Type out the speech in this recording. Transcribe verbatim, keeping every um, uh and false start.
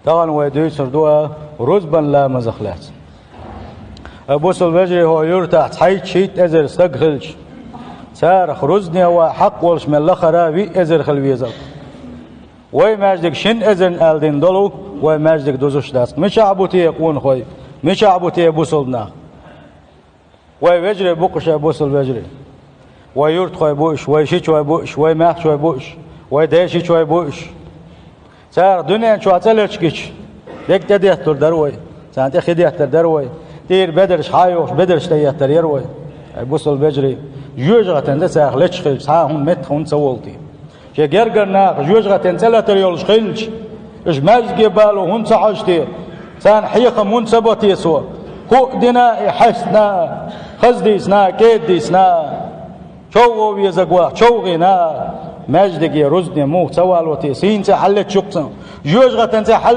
Тахан вай дуьйцур ду а рузбан ламазах лаьцна. Ай бусалба вежарий, хӀокху юьртахь цхьайтта-шийтта эзар стаг хилча, царах рузбане ван хьакъ волуш мел лахара виъ эзар хила везарг. Вай маьждиг шина эзарна аьлла дина долу, вай маьждиг дузуш дац. Мичахь бу те къонахой? Мичахь бу те бусалба нах? Вай вежарий бу-кх уьш, ай бусалба вежарий. Вай юьртахой бу уьш, вай шичой бу уьш, вай маьхчой бу уьш, вай дешичой бу уьш. Царах дуьнен чохь цӀе леташ гича, дерг тӀедетталур дара вай, царна тӀе хи деттар дара вай, тӀера бедарш хьа а йохуш, бедарш тӀееттар яра вай. Ай бусалба вежарий, жоьжахатин цӀе царах леташ хилча, цхьа а хӀума меттах хӀунда ца волу те? Шен гергара наха жоьжахатин цӀе латар йолуш хилча, уьш маьждиге бало хӀунда ца хьожу те? Царна хьехам хӀунда ца бо те цо? ХӀуъа дина а, и хьаьстина а, хаза дийцина а, кӀеда дийцина а, човгӀо везарг ваха човгӀийна а, маьждиге рузбане муха ца вало те? Сийна цӀе хьаллеташ ю-кх цунах, жоьжахатин цӀе хьал